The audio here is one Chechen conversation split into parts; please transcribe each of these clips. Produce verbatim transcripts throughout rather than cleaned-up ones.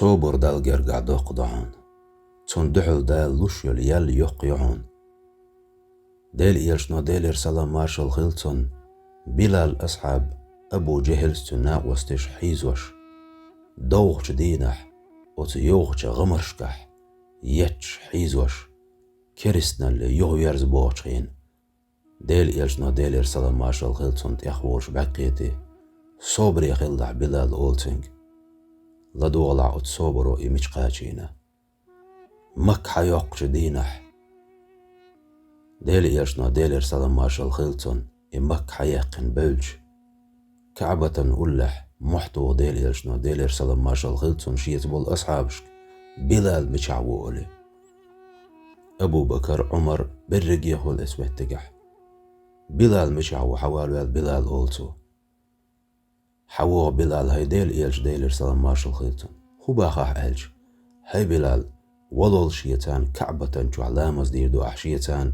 Собар Далла гергахь доккха ду хьуна. Цунна дуьхьал Дала луш йолу ял йоккха ю хьуна. Делан Элчано, Делера салам-маршалла хила цунна, Билал асхьаб Абу ЖахӀилс, цуьнан накъосташ хьийзош, довхачу дийнахь, оцу йовхачу гӀамаршкахь етташ хьийзош, керстаналле юхаверза бохучу хенахь, Делан Элчано, Делера салам-маршалла хила цунна, тӀехволуш бӀаьрг кхетий: «Собаре хилалахь, Билал», — олу цуьнга. ЛадогӀалахь оцу собаро и мича кхачийна. Макка хьайоккхучу дийнахь, Делан Элчано, Делера салам-маршалла хила цунна, и Макка хьаяккхина бевлча, КаӀбатан уллехь мохь туху Делан Элчано, Делера салам-маршалла хила цунна, шеца болу асхьабашка: «Билал мичахь ву?» — олий. Абу Бакар, Ӏумар берриге хуьлу оцу меттигехь. «Билал мичахь ву? Хьавала ваьлла Билал», — олу цо. «ХьавогӀу, Билал, хӀай Делан Элча, Делера салам-маршалла хила цунна. Хьо бахахь?» — аьлча: «ХӀай Билал, валол шеца КаӀбатан чохь ламаз дийр ду ахь шеца,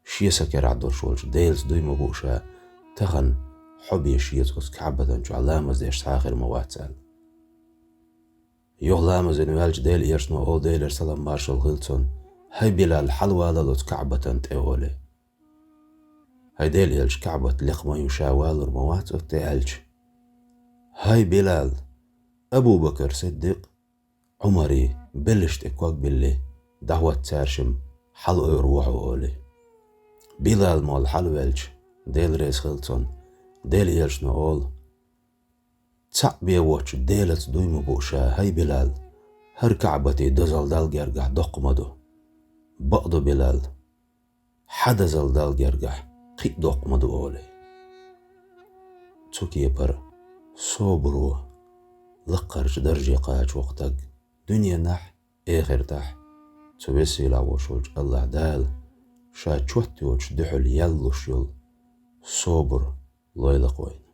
шен са керахь долуш волчу Делаца дуй ма бу ша, тахана хьо бен шеца оцу КаӀбатан чохь ламаз деш схьа а хир ма вац», — аьлла. Юха ламазна ваьлча, Делан Элчано олу, Делера салам-маршалла хила цунна: «ХӀай Билал, хьалавалал оцу КаӀбатан тӀе», — олий. «ХӀай Делан Элча, КаӀбат лекха ма ю, ша валур ма вац оцу тӀе», — аьлча: «ХӀай Билал, Абу Бакар Сиддикъ, Ӏумари беллаш тӀе ког билли, дӀахӀотта цаьршимма, хьала ойур ву хьо», — олий. Билал молла хьалавелча, Дела реза хила цунна, Делан Элчано олу: «Цхьаъ бен воцчу Делаца дуй ма бу ша, хӀай Билал, хӀара КаӀбати дозалла Далла гергахь доккха ма ду. Бакъду, Билал, хьан дозалла Далла гергахь кхин а доккха ма ду», — олий. Цу кепара собаро лаккхарчу дарже кхача воккха стаг дуьненахь, эхартахь цу веза-сийлахь волуш волчу АллахӀ Дала ша чот йоцуш дуьхьал ял луш йолу собар лойла-кх вайна.